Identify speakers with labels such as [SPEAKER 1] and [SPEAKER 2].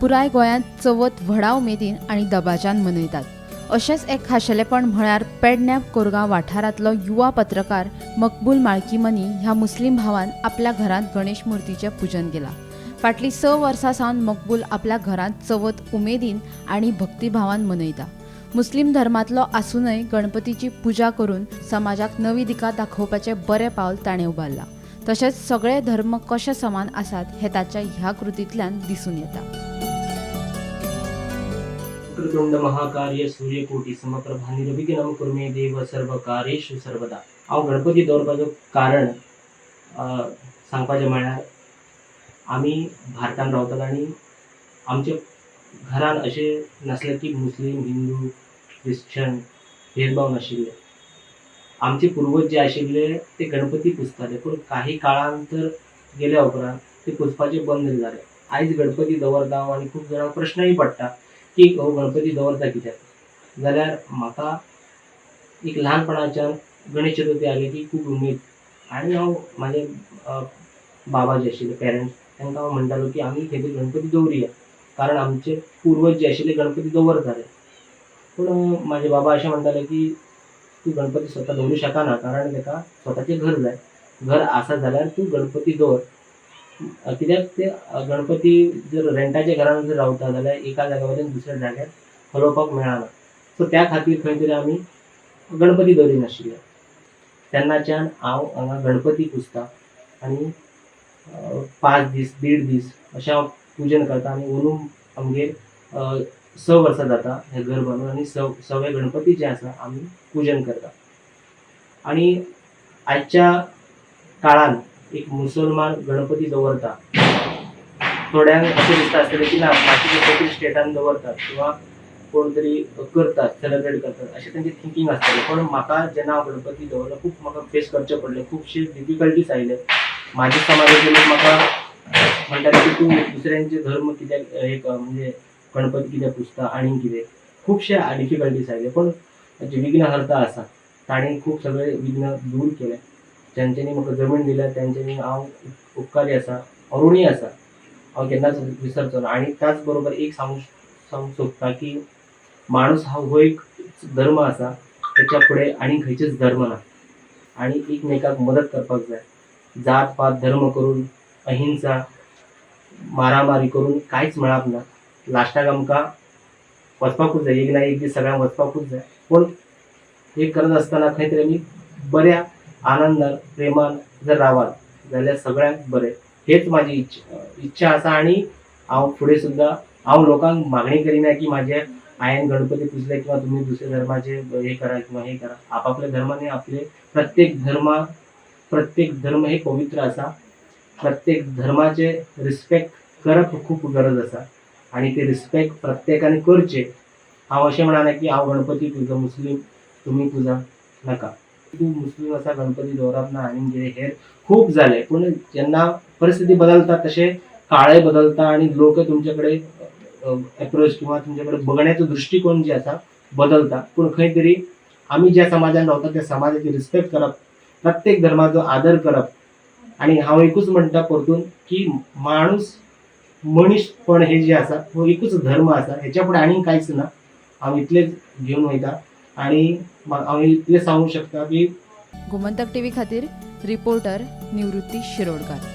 [SPEAKER 1] पुराय गोंयांत चवथ व्हडा उमेदीन आनी दबाज्यान मनयतात. अशेंच एक खाशेलेपण म्हळ्यार पेडण्या कोरगांव वाठारांतलो युवा पत्रकार मकबूल माळकीमनी ह्या मुस्लीम भावान आपल्या घरांत गणेश मुर्तीचें पुजन केलां. फाटलीं 6 वर्सां सावन मकबूल आपल्या घरांत चवथ उमेदीन आनी भक्तिभावान मनयता. मुस्लीम धर्मांतलो आसूनय गणपतीची पुजा करून समाजाक नवी दिका दाखोवपाचें बरें पावल ताणें उबारलां. तशेंच सगळे धर्म कशे समान आसात हें ताच्या ह्या कृतींतल्यान दिसून येता.
[SPEAKER 2] वक्रतुंड महाकार्य सूर्यकोटी समप्रभा निर्विघ्नं कुरु मे देव सर्व कार्येषु सर्वदा. हांव गणपती दवरपाचो कारण सांगपाचें म्हळ्यार आमी भारतान रावतात आनी आमच्या घरान अशें नासलें की मुस्लीम, हिंदू, क्रिश्चन भेदभाव नाशिल्ले. आमचे पुर्वज जे आशिल्ले ते गणपती पुजताले, पूण काही काळांतर गेल्या उपरांत ते पुजपाचें बंद जालें. आयज गणपती दवरता हांव आनी खूब जाणांक प्रश्नय पडटा की हो गणपती दवरता कित्याक? जाल्यार म्हाका एक ल्हानपणाच्यान गणेश चतुर्थी आयली की खूब उमेद आनी हांव म्हाजे बाबा जे आशिल्ले, पेरंट्स, तांकां हांव म्हणटालो की आमी खंय तरी गणपती दवरुया, कारण आमचे पुर्वज जे आशिल्ले गणपती दवरताले. पूण म्हाजे बाबा अशें म्हणटाले की तूं गणपती स्वता दवरूं शकना, कारण ताका स्वताचें घर जाय. घर आसा जाल्यार तूं गणपती दवर. कित्याक ते गणपती जर रेंटाच्या घरान जर रावता जाल्यार एका जाग्या वयल्यान दुसऱ्या जाग्यार हलोवपाक मेळना. सो त्या खातीर खंय तरी आमी गणपती दवरिनाशिल्ले. तेन्नाच्यान हांव हांगा गणपती पुजता आनी 5 दीस, 1.5 दीस अशें हांव पुजन करता. आनी अंदू आमगेर 6 वर्सां जाता हें घर बांदून आनी सवे गणपती जे आसा आमी पुजन करता. आनी आयच्या काळान एक मुसलमान गणपती दवरता, थोड्यांक अशें दिसता आसतलें की ना, बाकीचे खंय स्टेटान दवरतात किंवा कोण तरी करतात, सेलिब्रेट करतात, अशें तेंचें थिंकींग आसतलें. पूण म्हाका जेन्ना हांव गणपती दवरलो, खूब म्हाका फेस करचें पडलें, खुबशे डिफिकल्टीज आयले. म्हाजे समाजाचे लोक म्हाका म्हणटाले की तूं दुसऱ्यांचे धर्म कित्याक एक म्हणजे गणपती कित्याक पुजता आनी कितें, खुबशे डिफिकल्टीज आयले. पूण जे विघ्नहर्ता आसा तांणी खूब सगळे विघ्न दूर केले. ज्यांच्यानी म्हाका जमीन दिल्या तेंच्यांनी हांव उपकारी आसा, हांव ऋणी आसा, हांव केन्नाच विसरचो ना. आनी त्याच बरोबर एक सांगूंक सांगूंक सोदता की माणूस हा हो एक धर्म आसा, तेच्या फुडें आनी खंयचेच धर्म ना आनी एकमेकाक मदत करपाक जाय. जात पात धर्म करून, अहिंसा, मारामारी करून कांयच मेळप ना. लास्टाक आमकां वचपाकूच जाय, एक ना एक दीस सगळ्यांक वचपाकूच जाय. पूण हे करत आसतना खंय तरी आमी बऱ्या आनंदान, प्रेमान जर रावात जाल्यार सगळ्यांक बरें, हेच म्हाजी इच्छा आसा. आनी हांव फुडें सुद्दां हांव लोकांक मागणी करिना की म्हाजे हांवें गणपती पुजले किंवा तुमी दुसऱ्या धर्माचे हे करा किंवा हे करा. आपापल्या धर्माने आपले प्रत्येक धर्म हे पवित्र आसा. प्रत्येक धर्माचे रिस्पेक्ट करप खूब गरज आसा आनी ते रिस्पेक्ट प्रत्येकान करचे. हांव अशें म्हणना की हांव गणपती पुजा मुस्लीम, तुमी पुजा नाका. तूं मुस्लीम आसा, गणपती दवरप ना आनी कितें हेर खूब जालें. पूण जेन्ना परिस्थिती बदलता तशें काळय बदलता आनी लोक तुमचे कडेन एप्रोच किंवा तुमचे कडेन बघण्याचो दृश्टिकोन जे आसा बदलता. पूण खंय तरी आमी ज्या समाजान रावता त्या समाजाची रिस्पेक्ट करप, प्रत्येक धर्माचो आदर करप. आनी हांव एकूच म्हणटा परतून की माणूस मनीसपण हे जे आसा हो एकूच धर्म आसा, हेच्या फुडें आनीक कांयच ना. हांव इतलेंच घेवन वयता आनी हांव इतलें सांगूंक शकता की
[SPEAKER 1] गोमंतक टीव्ही खातीर रिपोर्टर निवृत्ती शिरोडकर.